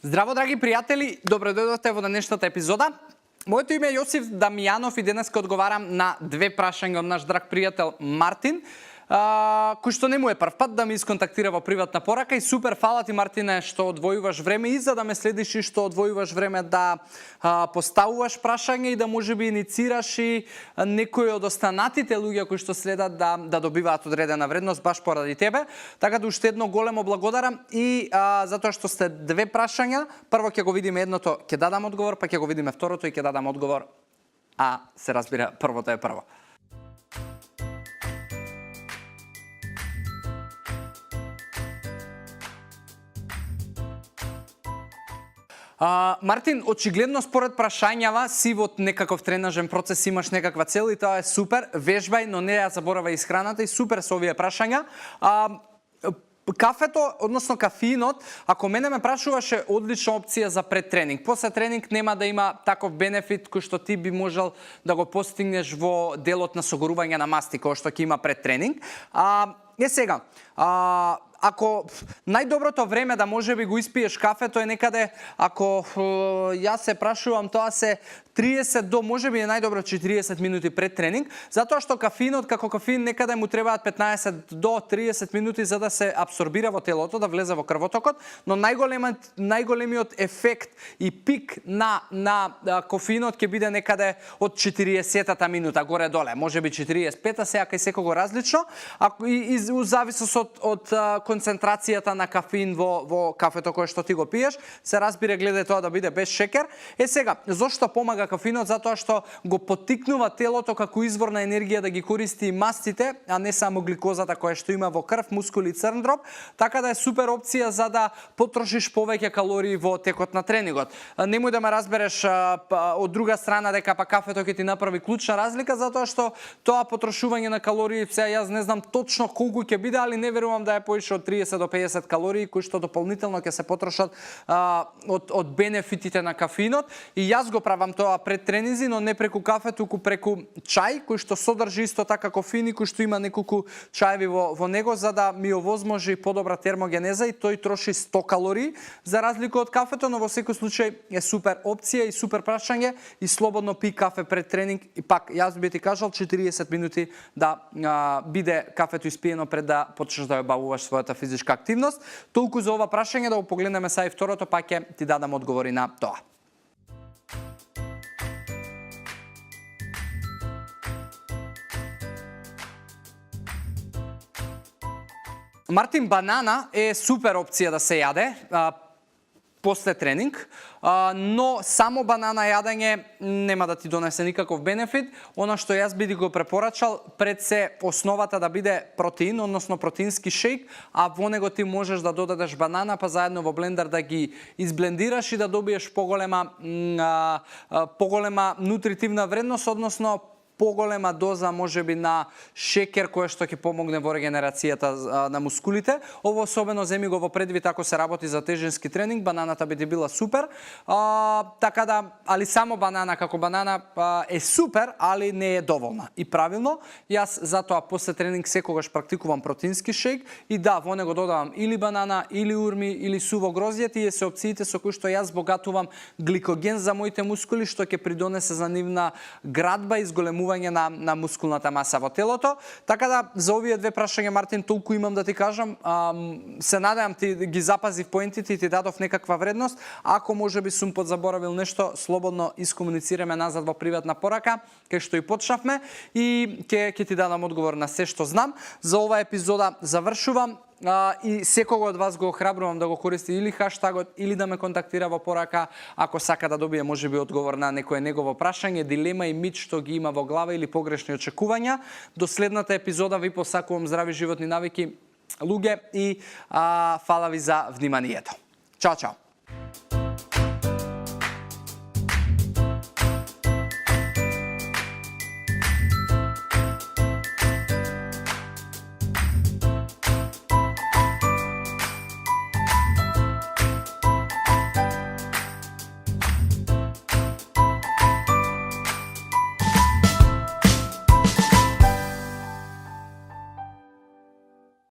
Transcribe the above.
Здраво, драги пријатели, добро дојдовте во денешната епизода. Моето име е Јосиф Дамјанов и денеска одговарам на две прашања од наш драг пријател Мартин, кој што не му е прв пат да ме исконтактира во приватна порака и супер фала ти, Мартине, што одвојуваш време и за да ме следиш и што одвојуваш време да поставуваш прашање и да можеби иницираш и некои од останатите луѓе кои што следат да добиваат одредена вредност баш поради тебе. Така да уште едно големо благодарам и затоа што сте две прашања. Прво ќе го видиме едното, ќе дадам одговор, па ќе го видиме второто и ќе дадам одговор. А се разбира, првото е прво. Мартин, очигледно според прашањава си во некаков тренажен процес, имаш некаква цел и тоа е супер. Вежбај, но не ја заборавај исхраната и супер со овие прашања. Кафето, односно кафеинот, ако мене ме прашуваше, одлична опција за пред тренинг. После тренинг нема да има таков бенефит кој што ти би можел да го постигнеш во делот на согорување на масти, кој што ќе има пред тренинг. Сега, ако најдоброто време да можеби го испиеш кафето е некаде, ако јас се прашувам, тоа се 30 до можеби е најдобро 40 минути пред тренинг, затоа што кафеинот како кафеин некаде му требаат 15 до 30 минути за да се абсорбира во телото, да влезе во крвотокот, но најголемиот ефект и пик на кофеинот ќе биде некаде од 40-та минута горе доле, можеби 45-та, сега кај секого различно, и зависност од концентрацијата на кафеин во кафето кое што ти го пиеш, се разбира гледај тоа да биде без шекер. Сега, зошто помага кафеинот? Затоа што го поттикнува телото како извор на енергија да ги користи мастите, а не само гликозата која што има во крв, мускули и црн дроб, така да е супер опција за да потрошиш повеќе калории во текот на тренингот. Немој да ме разбереш од друга страна дека па кафето ќе ти направи клучна разлика, затоа што тоа потрошување на калории, сега јас не знам точно колку ќе биде, али не верувам да е поише од 30 до 50 калории кои што дополнително ќе се потрошат од бенефитите на кафеинот. И јас го правам тоа пред тренинзи, но не преку кафе, туку преку чај, кој што содржи исто така кофеин и кој што има неколку чаеви во него, за да ми овозможи подобра термогенеза и тој троши 100 калории, за разлика од кафето, но во секој случај е супер опција и супер прашање и слободно пи кафе пред тренинг. И пак, јас би ти кажал 40 минути да биде кафето испиено пред да почнеш да ја бавуваш својата физичка активност. Толку за ова прашање, да го погледнеме сега и второто, па ќе ти дадам одговори на тоа. Мартин, банана е супер опција да се јаде после тренинг, но само банана јадење нема да ти донесе никаков бенефит. Она што јас би го препорачал, пред се основата да биде протеин, односно протеински шејк, а во него ти можеш да додадеш банана, па заедно во блендер да ги изблендираш и да добиеш поголема нутритивна вредност, односно поголема доза можеби на шекер која што ќе помогне во регенерацијата на мускулите. Ово особено земи го во предвид ако се работи за тежински тренинг, бананата би ти била супер. Така да, али само банана како банана е супер, али не е доволна. И правилно, јас затоа после тренинг секогаш практикувам протеински шејк и да, во него додавам или банана, или урми, или суво грозје, тие се опциите со кои што јас богатувам гликоген за моите мускули, што ќе придонесе за нивна градба и зголемување на мускулната маса во телото. Така да, за овие две прашања, Мартин, толку имам да ти кажам. Се надевам ти ги запазив поентите и ти дадов некаква вредност. Ако можеби сум подзаборавил нешто, слободно искомуницираме назад во приватна порака, кај што и почнавме, и ќе ти дадам одговор на се што знам. За оваа епизода завршувам. И секого од вас го охрабрувам да го користи или хаштагот, или да ме контактира во порака ако сака да добие можеби одговор на некое негово прашање, дилема и мит што ги има во глава или погрешни очекувања. До следната епизода ви посакувам здрави животни навики, луѓе, и фала ви за вниманието. Чао, чао!